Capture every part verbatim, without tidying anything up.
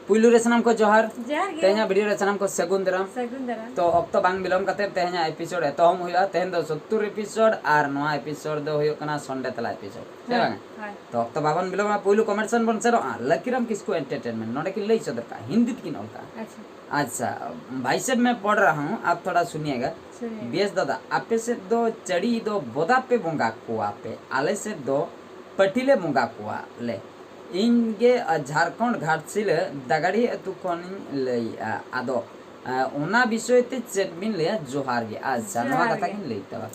ᱯᱩᱭᱞᱩ ᱨᱮ ᱥᱟᱱᱟᱢ ᱠᱚ ᱡᱚᱦᱟᱨ᱾ ᱡᱚᱦᱟᱨ ᱜᱮ᱾ ᱛᱮᱦᱮᱧᱟᱜ ᱵᱷᱤᱰᱤᱭᱳ ᱨᱮ ᱥᱟᱱᱟᱢ ᱠᱚ ᱥᱟᱹᱜᱩᱱ ᱫᱟᱨᱟᱢ᱾ ᱥᱟᱹᱜᱩᱱ ᱫᱟᱨᱟᱢ᱾ ᱛᱚ ᱚᱠᱛᱚ ᱵᱟᱝ ᱵᱤᱞᱚᱢ ᱠᱟᱛᱮ ᱛᱮᱦᱮᱧᱟᱜ ᱮᱯᱤᱥᱳᱰ ᱮᱛᱚᱦᱚᱵ ᱦᱩᱭᱩᱜᱼᱟ᱾ ᱛᱮᱦᱮᱧ ᱫᱚ ᱥᱚᱛᱛᱚᱨ ᱮᱯᱤᱥᱳᱰ ᱟᱨ ᱱᱚᱣᱟ ᱮᱯᱤᱥᱳᱰ ᱫᱚ ᱦᱩᱭᱩᱜ ᱠᱟᱱᱟ ᱥᱚᱱᱰᱮ ᱛᱟᱞᱟ ᱮᱯᱤᱥᱳᱰ, ᱥᱮ ᱦᱳᱭ, ᱵᱟᱝ? ᱦᱳᱭ᱾ ᱛᱚ ᱚᱠᱛᱚ ᱵᱟᱵᱚᱱ ᱵᱤᱞᱚᱢᱟ, ᱯᱩᱭᱞᱩ ᱠᱚᱢᱮᱱᱴ ᱥᱮᱱ ᱵᱚᱱ ᱥᱮᱱᱚᱜᱼᱟ᱾ ᱞᱟᱠᱤᱨᱟᱢ ᱠᱤᱥᱠᱩ ᱮᱱᱴᱟᱨᱴᱮᱱᱢᱮᱱᱴ, ᱱᱚᱰᱮ ᱠᱤᱱ ᱞᱟᱹᱭ ᱥᱚᱫᱚᱨ ᱠᱟᱜᱼᱟ, ᱦᱤᱱᱫᱤ ᱛᱮᱠᱤᱱ ᱚᱞ ᱠᱟᱜᱼᱟ᱾ ᱟᱪᱪᱷᱟ᱾ ᱟᱪᱪᱷᱟ, ᱵᱷᱟᱭᱥᱮᱵ ᱢᱮ ᱯᱚᱲ ᱨᱟᱦᱟ ᱦᱩᱸ, ᱟᱯ ᱛᱷᱚᱲᱟ ᱥᱩᱱᱤᱭᱮᱜᱟ᱾ ᱥᱩᱱᱤᱭᱮᱜᱟ᱾ ᱵᱮᱥ ᱫᱟᱫᱟ, ᱟᱯᱮ ᱥᱮᱫ ᱫᱚ ᱪᱟᱹᱲᱤ ᱫᱚ ᱵᱚᱫᱟ ᱯᱮ ᱵᱚᱸᱜᱟ ᱠᱚᱣᱟ ᱯᱮ, ᱟᱞᱮ ᱥᱮᱫ ᱫᱚ ᱯᱟᱹᱴᱷᱤ ᱞᱮ ᱵᱚᱸᱜᱟ ᱠᱚᱣᱟ ᱞᱮ᱾ ᱤᱧ ᱜᱮ ᱡᱷᱟᱲᱠᱷᱚᱸᱰ ᱜᱷᱟᱴᱥᱤᱞᱟᱹ ᱫᱟᱜᱟᱲᱤ ᱟᱹᱛᱩ ᱠᱷᱚᱱᱤᱧ ᱞᱟᱹᱭᱮᱜᱼᱟ᱾ ᱟᱫᱚ ᱚᱱᱟ ᱵᱤᱥᱚᱭ ᱛᱮ ᱪᱮᱫ ᱵᱤᱱ ᱞᱟᱹᱭᱟ? ᱡᱚᱦᱟᱨ ᱜᱮ᱾ ᱟᱪᱪᱷᱟ, ᱱᱚᱣᱟ ᱡᱚᱦᱟᱨ ᱠᱟᱛᱷᱟ ᱜᱮ᱾ ᱜᱤᱧ ᱞᱟᱹᱭ ᱛᱟᱵᱚᱱᱟ᱾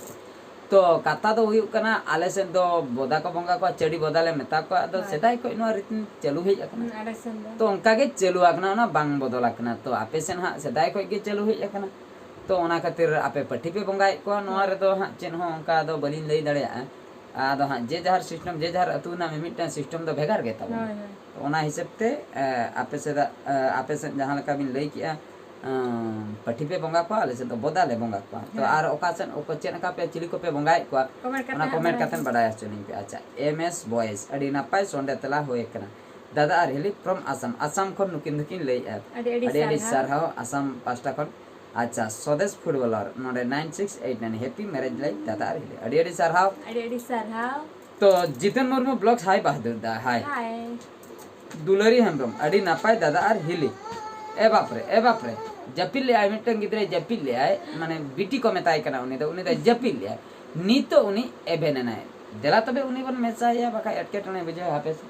ᱛᱚ ᱠᱟᱛᱷᱟ ᱫᱚ ᱦᱩᱭᱩᱜ ᱠᱟᱱᱟ, ᱟᱞᱮ ᱥᱮᱫ ᱫᱚ ᱵᱚᱫᱟ ᱠᱚ ᱵᱚᱸᱜᱟ ᱠᱚᱣᱟ, ᱪᱟᱹᱲᱤ ᱵᱚᱫᱟ ᱞᱮ ᱢᱮᱛᱟ ᱠᱚᱣᱟ᱾ ᱟᱫᱚ ᱦᱳᱭ᱾ ᱥᱮᱫᱟᱭ ᱠᱷᱚᱱ ᱱᱚᱣᱟ ᱨᱤᱛᱤ ᱪᱟᱹᱞᱩ ᱦᱮᱡ ᱟᱠᱟᱱᱟ᱾ ᱦᱩᱸ, ᱟᱞᱮ ᱥᱮᱱ ᱫᱚ᱾ ᱛᱚ ᱚᱱᱠᱟ ᱜᱮ ᱪᱟᱹᱞᱩ ᱟᱠᱟᱱᱟ, ᱚᱱᱟ ᱵᱟᱝ ᱵᱚᱫᱚᱞ ᱟᱠᱟᱱᱟ᱾ ᱛᱚ ᱟᱯᱮ ᱥᱮᱱ ᱦᱟᱸᱜ ᱥᱮᱫᱟᱭ ᱠᱷᱚᱱ ᱜᱮ ᱪᱟᱹᱞᱩ ᱦᱮᱡ ᱟᱠᱟᱱᱟ᱾ ᱛᱚ ᱚᱱᱟ ᱠᱷᱟᱹᱛᱤᱨ ᱟᱯᱮ ᱯᱟᱹᱴᱷᱤ ᱯᱮ ᱵᱚᱸᱜᱟᱭᱮᱫ ᱠᱚᱣᱟ, ᱱᱚᱣᱟ ᱦᱳᱭ᱾ ᱨᱮᱫᱚ ᱦᱟᱸᱜ ᱪᱮᱫ ᱦᱚᱸ ᱚᱱᱠᱟ ᱫᱚ ᱵᱟᱹᱞᱤᱧ ᱞᱟᱹᱭ ᱫᱟᱲᱮᱭᱟᱜᱼᱟ᱾ ᱟᱫᱚ ᱦᱟᱸᱜ ᱡᱮ ᱡᱟᱦᱟᱨ ᱥᱤᱥᱴᱮᱢ, ᱡᱮ ᱡᱟᱦᱟᱨ ᱟᱹᱛᱩ ᱨᱮᱱᱟᱜ ᱢᱤᱢᱤᱫᱴᱟᱝ ᱥᱤᱥᱴᱮᱢ ᱫᱚ ᱵᱷᱮᱜᱟᱨ ᱜᱮ ᱛᱟᱵᱚᱱᱟ᱾ ᱦᱳᱭ, ᱦᱳᱭ᱾ ᱛᱚ ᱚᱱᱟ ᱦᱤᱥᱟᱹᱵ ᱛᱮ ᱮ, ᱟᱯᱮ ᱥᱮᱫᱟᱜ ᱮ, ᱟᱯᱮ ᱥᱮᱫ ᱡᱟᱦᱟᱸ ᱞᱮᱠᱟ ᱵᱤᱱ ᱞᱟᱹᱭ ᱠᱮᱜᱼᱟ, ᱮᱸ, ᱯᱟᱹᱴᱷᱤ ᱯᱮ ᱵᱚᱸᱜᱟ ᱠᱚᱣᱟ, ᱟᱞᱮ ᱥᱮᱫ ᱫᱚ ᱵᱚᱫᱟ ᱞᱮ ᱵᱚᱸᱜᱟ ᱠᱚᱣᱟ᱾ ᱛᱚ ᱦᱮᱸ᱾ ᱟᱨ ᱚᱠᱟ ᱥᱮᱫ ᱚᱠᱚ-, ᱪᱮᱫ ᱞᱮᱠᱟ ᱯᱮ, ᱪᱤᱞᱤ ᱠᱚᱯᱮ ᱵᱚᱸᱜᱟᱭᱮᱫ ᱠᱚᱣᱟ, ᱠᱚᱢᱮᱱᱴ ᱠᱟᱛᱮ ᱚᱱᱟ ᱦᱟᱸᱜ ᱠᱚᱢᱮᱱᱴ ᱵᱟᱲᱟᱭ ᱠᱟᱛᱮ ᱦᱚᱪᱚ ᱵᱟᱰᱟᱭ ᱦᱚᱪᱚ ᱞᱤᱧ ᱯᱮ᱾ ᱟᱪᱪᱷᱟ, ᱮᱢ ᱮᱥ ᱵᱚᱭᱮᱥ, ᱟᱹᱰᱤ ᱱᱟᱯᱟᱭ ᱥᱚᱸᱰᱮ ᱛᱮᱞᱟ ᱦᱩᱭ ᱟᱠᱟᱱᱟ᱾ ᱫᱟᱫᱟ ᱟᱨ ᱦᱤᱞᱤ from ᱟᱥᱟᱢ, ᱟᱥᱟᱢ ᱠᱷᱚᱱ ᱱᱩᱠᱤᱱ ᱫᱚᱠᱤᱱ ᱞᱟᱹᱭᱮᱫᱼᱟ᱾ ᱟᱹᱰᱤ ᱟᱹᱰᱤ ᱟᱹᱰᱤ ᱟᱹᱰᱤ ᱥᱟᱨᱦᱟᱣ᱾ ᱥᱟᱨᱦᱟᱣ ᱟᱥᱟᱢ ᱯᱟᱥᱴᱟ ᱠᱷᱚᱱ᱾ ᱟᱪᱪᱷᱟ, ᱥᱚᱫᱮᱥ ᱯᱷᱩᱴᱵᱚᱞᱟᱨ ᱱᱚᱰᱮ nine six eight nine, happy marriage life ᱫᱟᱫᱟ ᱟᱨ ᱦᱤᱞᱤ, ᱟᱹᱰᱤ ᱟᱹᱰᱤ ᱥᱟᱨᱦᱟᱣ᱾ ᱟᱹᱰᱤ ᱟᱹᱰᱤ ᱥᱟᱨᱦᱟᱣ᱾ ᱛᱚ ᱡᱤᱛᱮᱱ ᱢᱩᱨᱢᱩ ᱵᱞᱚᱜᱥ, ᱦᱟᱭ ᱵᱟᱦᱟᱫᱩᱨ ᱫᱟ, ᱦᱟᱭ᱾ ᱦᱟᱭ᱾ ᱫᱩᱞᱟᱹᱨᱤ ᱦᱮᱢᱵᱨᱚᱢ, ᱟᱹᱰᱤ ᱱᱟᱯᱟᱭ ᱫᱟᱫᱟ ᱟᱨ ᱦᱤᱞᱤ᱾ ᱮ ᱵᱟᱯᱨᱮ, ᱮ ᱵᱟᱯᱨᱮ, ᱡᱟᱹᱯᱤᱫ ᱞᱮᱜᱼᱟᱭ, ᱢᱤᱫᱴᱟᱝ ᱜᱤᱫᱽᱨᱟᱹᱭ ᱡᱟᱹᱯᱤᱫ ᱞᱮᱜᱼᱟᱭ, ᱢᱟᱱᱮ ᱵᱤᱴᱤ ᱠᱚ ᱢᱮᱛᱟᱭ ᱠᱟᱱᱟ, ᱩᱱᱤ ᱫᱚ, ᱩᱱᱤ ᱫᱚᱭ ᱡᱟᱹᱯᱤᱫ ᱞᱮᱜᱼᱟᱭ᱾ ᱱᱤᱛᱚᱜ ᱩᱱᱤ ᱮᱵᱷᱮᱱ ᱮᱱᱟᱭ᱾ ᱫᱮᱞᱟ ᱛᱚᱵᱮ ᱩᱱᱤ ᱵᱚᱱ ᱢᱮᱥᱟᱭᱟ, ᱵᱟᱠᱷᱟᱡ ᱮᱴᱠᱮᱴᱚᱬᱮ ᱵᱩᱡᱷᱟᱹᱣᱟ, ᱦᱟᱯᱮ ᱥᱮ᱾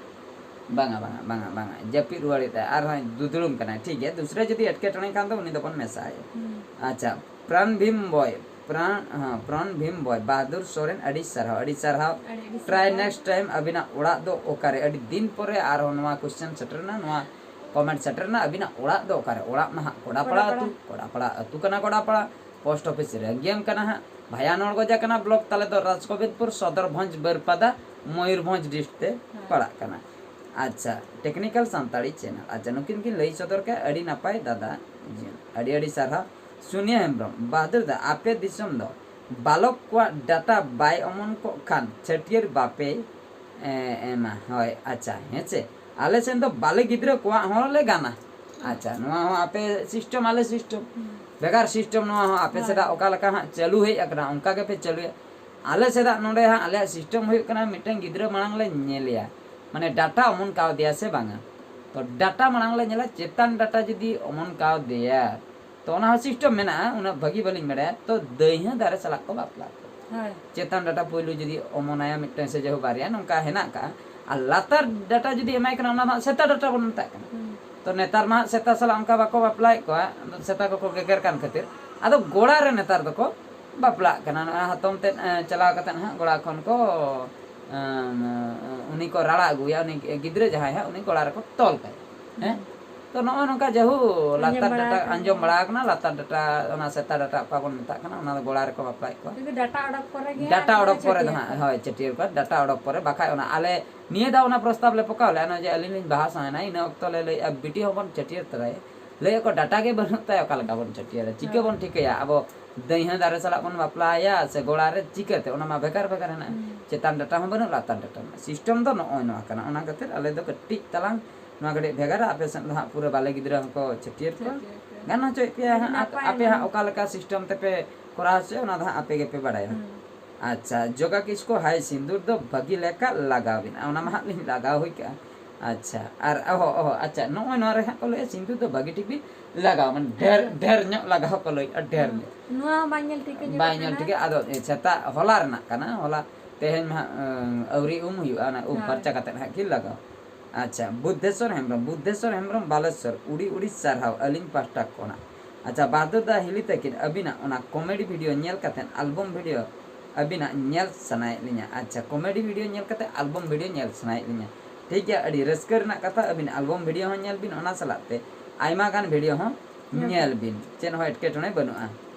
ᱵᱟᱝᱟ, ᱵᱟᱝᱟ, ᱵᱟᱝᱟ, ᱵᱟᱝᱟ, ᱡᱟᱹᱯᱤᱫ ᱨᱩᱣᱟᱹᱲᱮᱫ ᱟᱭ, ᱟᱨᱦᱚᱸ ᱫᱩᱫᱲᱩᱢ ᱠᱟᱱᱟᱭ, ᱴᱷᱤᱠ ᱜᱮᱭᱟ, ᱫᱩᱥᱨᱟ ᱡᱩᱫᱤ ᱮᱴᱠᱮᱴᱚᱬᱮ ᱠᱷᱟᱱ ᱫᱚ ᱩᱱᱤ ᱫᱚᱵᱚᱱ ᱢᱮᱥᱟᱭᱟ᱾ ᱦᱩᱸ᱾ ᱟᱪᱪᱷᱟ, ᱯᱨᱟᱱ ᱵᱷᱤᱢ ᱵᱚᱭ, ᱯᱨᱟᱱ, ᱦᱮᱸ, ᱯᱨᱟᱱ ᱵᱷᱤᱢ ᱵᱚᱭ, ᱵᱟᱦᱟᱫᱩᱨ ᱥᱚᱨᱮᱱ, ᱟᱹᱰᱤ ᱥᱟᱨᱦᱟᱣ, ᱟᱹᱰᱤ ᱥᱟᱨᱦᱟᱣ᱾ ᱟᱹᱰᱤ ᱟᱹᱰᱤ Try ᱥᱟᱨᱦᱟᱣ᱾ next time, ᱟᱹᱵᱤᱱᱟᱜ ᱚᱲᱟᱜ ᱫᱚ ᱚᱠᱟᱨᱮ? ᱟᱹᱰᱤ ᱫᱤᱱ ᱯᱚᱨᱮ ᱟᱨᱦᱚᱸ ᱱᱚᱣᱟ question ᱥᱮᱴᱮᱨᱮᱱᱟ, ᱱᱚᱣᱟ comment ᱥᱮᱴᱮᱨᱮᱱᱟ, ᱟᱹᱵᱤᱱᱟᱜ ᱚᱲᱟᱜ ᱫᱚ ᱚᱠᱟᱨᱮ? ᱚᱲᱟᱜ ᱢᱟ ᱦᱟᱸᱜ ᱠᱚᱰᱟᱯᱟᱲᱟ ᱠᱚᱰᱟᱯᱟᱲᱟ᱾ ᱟᱹᱛᱩ, ᱠᱚᱰᱟᱯᱟᱲᱟ ᱟᱹᱛᱩ ᱠᱟᱱᱟ, ᱠᱚᱰᱟᱯᱟᱲᱟ᱾ Post office ᱨᱮ ᱜᱮᱢ ᱠᱟᱱᱟ ᱦᱟᱸᱜ᱾ ᱵᱷᱟᱭᱟᱱᱚᱲ ᱜᱚᱡᱟ ᱠᱟᱱᱟ, block ᱛᱟᱞᱮ ᱫᱚ ᱨᱟᱡᱽᱜᱳᱵᱤᱱᱫᱯᱩᱨ, ᱥᱚᱫᱚᱨ ᱵᱷᱚᱸᱡᱽ ᱵᱟᱹᱨᱯᱟᱫᱟ, ᱢᱚᱭᱩᱨᱵᱷᱚᱸᱡᱽ district ᱛᱮ ᱦᱮᱸ᱾ ᱯᱟᱲᱟᱜ ᱠᱟᱱᱟ᱾ ᱟᱪᱪᱷᱟ, technical ᱥᱟᱱᱛᱟᱲᱤ channel᱾ ᱟᱪᱪᱷᱟ, ᱱᱩᱠᱤᱱ ᱠᱤᱱ ᱞᱟᱹᱭ ᱥᱚᱫᱚᱨ ᱠᱮᱫᱼᱟ, ᱟᱹᱰᱤ ᱱᱟᱯᱟᱭ ᱫᱟᱫᱟ, ᱟᱹᱰᱤ ᱟᱹᱰᱤ ᱥᱟᱨᱦᱟᱣ᱾ ᱥᱩᱱᱤᱭᱟ ᱦᱮᱢᱵᱨᱚᱢ, ᱵᱟᱦᱟᱫᱩᱨ ᱫᱟ, ᱟᱯᱮ ᱫᱤᱥᱚᱢ ᱫᱚ ᱵᱟᱞᱚᱠ ᱠᱚᱣᱟᱜ data ᱵᱟᱭ ᱚᱢᱚᱱ ᱠᱚᱜ ᱠᱷᱟᱱ ᱪᱷᱟᱹᱴᱭᱟᱹᱨ ᱵᱟᱯᱮ, ᱮ, ᱮᱢᱟ? ᱦᱳᱭ, ᱟᱪᱪᱷᱟ, ᱦᱮᱸ ᱪᱮ? ᱟᱞᱮ ᱥᱮᱱ ᱫᱚ ᱵᱟᱞᱮ ᱜᱤᱫᱽᱨᱟᱹ ᱠᱚᱣᱟᱜ ᱦᱚᱸ ᱞᱮ ᱜᱟᱱᱟ᱾ ᱟᱪᱪᱷᱟ, ᱱᱚᱣᱟ ᱦᱚᱸ ᱟᱯᱮ system, ᱟᱞᱮ system᱾ ᱦᱩᱸ᱾ ᱵᱷᱮᱜᱟᱨ system ᱱᱚᱣᱟ ᱦᱚᱸ, ᱟᱯᱮ ᱦᱳᱭ᱾ ᱥᱮᱫᱟᱜ ᱚᱠᱟ ᱞᱮᱠᱟ ᱦᱟᱸᱜ ᱪᱟᱹᱞᱩ ᱦᱮᱡ ᱟᱠᱟᱱᱟ, ᱚᱱᱠᱟ ᱜᱮᱯᱮ ᱪᱟᱹᱞᱩᱭᱟ᱾ ᱟᱞᱮ ᱥᱮᱫᱟᱜ ᱱᱚᱰᱮ ᱦᱟᱸᱜ ᱟᱞᱮᱭᱟᱜ system ᱦᱩᱭᱩᱜ ᱠᱟᱱᱟ, ᱢᱤᱫᱴᱟᱝ ᱜᱤᱫᱽᱨᱟᱹ ᱢᱟᱲᱟᱝ ᱞᱮ ᱧᱮᱞᱮᱭᱟ, ᱢᱟᱱᱮ data ᱚᱢᱚᱱ ᱠᱟᱣᱫᱮᱭᱟ ᱥᱮ ᱵᱟᱝᱟ᱾ ᱛᱚ data ᱢᱟᱲᱟᱝ ᱞᱮ ᱧᱮᱞᱟ, ᱪᱮᱛᱟᱱ data ᱡᱩᱫᱤ ᱚᱢᱚᱱ ᱠᱟᱣᱫᱮᱭᱟ, ᱛᱚ ᱚᱱᱟ ᱦᱚᱸ system ᱢᱮᱱᱟᱜᱼᱟ, ᱩᱱᱟᱹᱜ ᱵᱷᱟᱹᱜᱤ ᱵᱟᱹᱞᱤᱧ ᱵᱟᱲᱟᱭᱟ᱾ ᱛᱚ ᱫᱟᱹᱭᱦᱟᱹ ᱫᱟᱨᱮ ᱥᱟᱞᱟᱜ ᱠᱚ ᱵᱟᱯᱞᱟ ᱠᱚᱣᱟ᱾ ᱦᱳᱭ᱾ ᱪᱮᱛᱟᱱ data ᱯᱩᱭᱞᱩ ᱡᱩᱫᱤ ᱚᱢᱚᱱᱟᱭᱟ ᱢᱤᱫᱴᱟᱝ ᱥᱮ ᱡᱟᱦᱳ ᱵᱟᱨᱭᱟ, ᱱᱚᱝᱠᱟ ᱦᱮᱱᱟᱜ ᱠᱟᱜᱼᱟ, ᱟᱨ ᱞᱟᱛᱟᱨ data ᱡᱩᱫᱤ ᱮᱢᱟᱭ ᱠᱟᱱᱟ, ᱚᱱᱟ ᱫᱚ ᱦᱟᱸᱜ ᱥᱮᱛᱟ data ᱵᱚᱱ ᱢᱮᱛᱟᱜ ᱠᱟᱱᱟ᱾ ᱦᱩᱸ᱾ ᱛᱚ ᱱᱮᱛᱟᱨ ᱢᱟ ᱦᱟᱸᱜ ᱥᱮᱛᱟ ᱥᱟᱞᱟᱜ ᱚᱱᱠᱟ ᱵᱟᱠᱚ ᱵᱟᱯᱞᱟᱭᱮᱫ ᱠᱚᱣᱟ, ᱥᱮᱛᱟ ᱠᱚᱠᱚ ᱜᱮᱜᱮᱨ ᱠᱟᱱ ᱠᱷᱟᱹᱛᱤᱨ᱾ ᱟᱫᱚ ᱜᱚᱲᱟ ᱨᱮ ᱱᱮᱛᱟᱨ ᱫᱚᱠᱚ ᱵᱟᱯᱞᱟᱜ ᱠᱟᱱᱟ᱾ ᱱᱚᱜᱼᱚᱭ ᱦᱟᱛᱚᱢ ᱛᱮᱫ, ᱮ, ᱪᱟᱞᱟᱣ ᱠᱟᱛᱮᱫ ᱦᱟᱸᱜ ᱜᱚᱲᱟ ᱠᱷᱚᱱ ᱠᱚ, ᱮᱢ, ᱩᱱᱤ ᱠᱚ ᱨᱟᱲᱟ ᱟᱹᱜᱩᱭᱟ, ᱩᱱᱤ ᱜᱤᱫᱽᱨᱟᱹ ᱡᱟᱦᱟᱸᱭ ᱦᱟᱸᱜ, ᱩᱱᱤ ᱜᱚᱲᱟ ᱨᱮᱠᱚ ᱛᱚᱞ ᱠᱟᱭᱟ᱾ ᱦᱮᱸ? ᱦᱩᱸ᱾ ᱛᱚ ᱱᱚᱜᱼᱚᱭ ᱱᱚᱝᱠᱟ ᱡᱟᱹᱦᱩ ᱟᱸᱡᱚᱢ ᱞᱟᱛᱟᱨ ᱵᱟᱲᱟ ᱰᱟᱴᱟ ᱟᱠᱟᱱ ᱟᱸᱡᱚᱢ ᱜᱮᱭᱟ᱾ ᱵᱟᱲᱟ ᱟᱠᱟᱱᱟ, ᱞᱟᱛᱟᱨ ᱰᱟᱴᱟ, ᱚᱱᱟ ᱥᱮᱛᱟ ᱰᱟᱴᱟ ᱚᱠᱟ ᱵᱚᱱ ᱢᱮᱛᱟᱜ ᱠᱟᱱᱟ, ᱚᱱᱟ ᱫᱚ ᱜᱚᱲᱟ ᱨᱮᱠᱚ ᱵᱟᱯᱞᱟᱭᱮᱫ ᱠᱚᱣᱟ᱾ ᱠᱤᱱᱛᱩ ᱰᱟᱴᱟ ᱚᱰᱚᱠ ᱯᱚᱨᱮ ᱜᱮ ᱰᱟᱴᱟ ᱦᱟᱸᱜ ᱚᱰᱚᱠ ᱯᱚᱨᱮ ᱫᱚ ᱪᱷᱟᱹᱴᱭᱟᱹᱨ ᱦᱟᱸᱜ, ᱠᱚ᱾ ᱦᱳᱭ, ᱪᱷᱟᱹᱴᱭᱟᱹᱨ ᱠᱚᱣᱟ, ᱰᱟᱴᱟ ᱚᱰᱚᱠ ᱯᱚᱨᱮ, ᱵᱟᱠᱷᱟᱡ ᱚᱱᱟ ᱟᱞᱮ ᱱᱤᱭᱟᱹ ᱫᱷᱟᱣ ᱚᱱᱟ ᱯᱨᱚᱥᱛᱟᱵ ᱞᱮ ᱯᱚᱠᱟᱣ ᱞᱮᱫᱼᱟ, ᱚᱱᱟ ᱡᱮ ᱟᱹᱞᱤᱧ ᱞᱤᱧ ᱵᱟᱦᱟ ᱥᱟᱶ ᱮᱱᱟ, ᱤᱱᱟᱹ ᱚᱠᱛᱚ ᱞᱮ ᱞᱟᱹᱭᱮᱫᱼᱟ, ᱵᱤᱴᱤ ᱦᱚᱸᱵᱚᱱ ᱪᱷᱟᱹᱴᱭᱟᱹᱨ ᱛᱚᱨᱟᱭᱟ᱾ ᱞᱟᱹᱭᱮᱫ ᱠᱚ ᱰᱟᱴᱟ ᱜᱮ ᱵᱟᱹᱱᱩᱜ ᱛᱟᱭᱟ, ᱚᱠᱟ ᱞᱮᱠᱟ ᱵᱚᱱ ᱪᱷᱟᱹᱴᱭᱟᱹᱨᱟ, ᱪᱤᱠᱟᱹ ᱦᱳᱭ᱾ ᱵᱚᱱ ᱴᱷᱤᱠᱟᱹᱭᱟ ᱟᱵᱚ? ᱫᱟᱹᱭᱦᱟᱹ ᱫᱟᱨᱮ ᱥᱟᱞᱟᱜ ᱵᱚᱱ ᱵᱟᱯᱞᱟᱭᱟ ᱥᱮ ᱜᱚᱲᱟ ᱨᱮ, ᱪᱤᱠᱟᱹᱛᱮ? ᱚᱱᱟ ᱢᱟ ᱵᱷᱮᱜᱟᱨ ᱵᱷᱮᱜᱟᱨ ᱦᱮᱱᱟᱜᱼᱟ᱾ ᱦᱩᱸ᱾ ᱪᱮᱛᱟᱱ ᱰᱟᱴᱟ ᱦᱚᱸ ᱵᱟᱹᱱᱩᱜ, ᱞᱟᱛᱟᱨ ᱰᱟᱴᱟ ᱨᱮᱱᱟᱜ system ᱫᱚ ᱱᱚᱜᱼᱚᱭ ᱱᱚᱣᱟ ᱠᱟᱱᱟ᱾ ᱚᱱᱟ ᱠᱷᱟᱹᱛᱤᱨ ᱟᱞᱮ ᱫᱚ ᱠᱟᱹᱴᱤᱡ ᱛᱟᱞᱟᱝ ᱱᱚᱣᱟ ᱠᱟᱹᱴᱤᱡ ᱵᱷᱮᱜᱟᱨᱟ᱾ ᱟᱯᱮ ᱥᱮᱫ ᱫᱚ ᱦᱟᱸᱜ ᱯᱩᱨᱟᱹ ᱵᱟᱞᱮ ᱜᱤᱫᱽᱨᱟᱹ ᱦᱚᱸᱠᱚ ᱪᱷᱟᱹᱴᱭᱟᱹᱨ ᱠᱚᱣᱟ᱾ ᱪᱷᱟᱹᱴᱭᱟᱹᱨ ᱠᱚᱣᱟ᱾ ᱜᱟᱱ ᱦᱚᱪᱚᱭᱮᱫ ᱯᱮᱭᱟ ᱦᱟᱸᱜ, ᱱᱟᱯᱟᱭ ᱟᱯᱮ ᱦᱟᱸᱜ ᱱᱟᱯᱟᱭ᱾ ᱚᱠᱟ ᱞᱮᱠᱟ system ᱛᱮᱯᱮ ᱠᱚᱨᱟᱣ ᱦᱚᱪᱚᱭᱟ, ᱚᱱᱟ ᱫᱚ ᱦᱟᱸᱜ ᱟᱯᱮ ᱜᱮᱯᱮ ᱵᱟᱲᱟᱭᱟ᱾ ᱦᱩᱸ᱾ ᱟᱪᱪᱷᱟ, ᱡᱳᱜᱟ ᱠᱤᱥᱠᱩ, ᱦᱟᱭ ᱥᱤᱸᱫᱩᱨ ᱫᱚ ᱵᱷᱟᱹᱜᱤ ᱞᱮᱠᱟ ᱞᱟᱜᱟᱣ ᱵᱤᱱ᱾ ᱚᱱᱟ ᱢᱟ ᱦᱟᱸᱜ ᱞᱤᱧ ᱞᱟᱜᱟᱣ ᱦᱩᱭ ᱠᱟᱜᱼᱟ᱾ ᱟᱪᱪᱷᱟ, ᱟᱨ ᱚᱦᱚ, ᱚᱦᱚ, ᱟᱪᱪᱷᱟ, ᱱᱚᱜᱼᱚᱭ ᱱᱚᱣᱟ ᱨᱮ ᱦᱟᱸᱜ ᱠᱚ ᱞᱟᱹᱭᱮᱫᱼᱟ, ᱥᱤᱸᱫᱩᱨ ᱫᱚ ᱵᱷᱟᱹᱜᱤ ᱴᱷᱤᱠ ᱵᱤᱱ ᱞᱟᱜᱟᱣᱟ, ᱢᱟᱱᱮ ᱰᱷᱮᱨ, ᱟᱪᱪᱷᱟ᱾ ᱰᱷᱮᱨ ᱧᱚᱜ ᱞᱟᱜᱟᱣ ᱠᱚ ᱞᱟᱹᱭᱮᱫᱼᱟ, ᱰᱷᱮᱨ ᱦᱩᱸ᱾ ᱧᱚᱜ᱾ ᱱᱚᱣᱟ ᱦᱚᱸ ᱵᱟᱝ ᱧᱮᱞ ᱴᱷᱤᱠᱟᱹ ᱧᱮᱞᱚᱜ ᱵᱟᱭ ᱠᱟᱱᱟ᱾ ᱧᱮᱞ ᱴᱷᱤᱠᱟᱹ, ᱟᱫᱚ ᱥᱮᱛᱟᱜ ᱦᱚᱞᱟ ᱨᱮᱱᱟᱜ ᱠᱟᱱᱟ, ᱦᱚᱞᱟ, ᱛᱮᱦᱮᱧ ᱢᱟ ᱦᱟᱸᱜ, ᱟᱹᱣᱨᱤ ᱩᱢ ᱦᱩᱭᱩᱜᱼᱟ, ᱚᱱᱟ ᱩᱢ ᱦᱳᱭ᱾ ᱯᱷᱟᱨᱪᱟ ᱠᱟᱛᱮᱫ ᱦᱟᱸᱜ ᱠᱤᱱ ᱞᱟᱜᱟᱣᱟ᱾ ᱟᱪᱪᱷᱟ, ᱵᱩᱫᱽᱫᱷᱮᱥᱚᱨ ᱦᱮᱢᱵᱨᱚᱢ, ᱵᱩᱫᱽᱫᱷᱮᱥᱚᱨ ᱦᱮᱢᱵᱨᱚᱢ, ᱵᱟᱞᱮᱥᱚᱨ, ᱩᱰᱤ ᱩᱰᱤ ᱥᱟᱨᱦᱟᱣ ᱟᱹᱞᱤᱧ ᱯᱟᱦᱴᱟ ᱠᱷᱚᱱᱟᱜ᱾ ᱟᱪᱪᱷᱟ, ᱵᱟᱫᱚᱨ ᱫᱟ ᱦᱤᱞᱤ ᱛᱟᱹᱠᱤᱱ, ᱟᱹᱵᱤᱱᱟᱜ ᱚᱱᱟ comedy video ᱧᱮᱞ ᱠᱟᱛᱮᱫ album video ᱟᱹᱵᱤᱱᱟᱜ ᱧᱮᱞ ᱥᱟᱱᱟᱭᱮᱫ ᱞᱤᱧᱟ᱾ ᱟᱪᱪᱷᱟ, comedy video ᱧᱮᱞ ᱠᱟᱛᱮᱫ album video ᱧᱮᱞ ᱥᱟᱱᱟᱭᱮᱫ ᱞᱤᱧᱟ᱾ ᱴᱷᱤᱠ ᱜᱮᱭᱟ, ᱟᱹᱰᱤ ᱨᱟᱹᱥᱠᱟᱹ ᱨᱮᱱᱟᱜ ᱠᱟᱛᱷᱟ, ᱟᱹᱵᱤᱱ album video ᱦᱚᱸ ᱧᱮᱞ ᱵᱤᱱ, ᱚᱱᱟ ᱥᱟᱞᱟᱜ ᱛᱮ ᱟᱭᱢᱟ ᱜᱟᱱ video ᱦᱚᱸ ᱧᱮᱞ ᱧᱮᱞ ᱵᱤᱱ᱾ ᱵᱤᱱ, ᱪᱮᱫ ᱦᱚᱸ ᱮᱴᱠᱮᱴᱚᱬᱮ ᱵᱟᱹᱱᱩᱜᱼᱟ᱾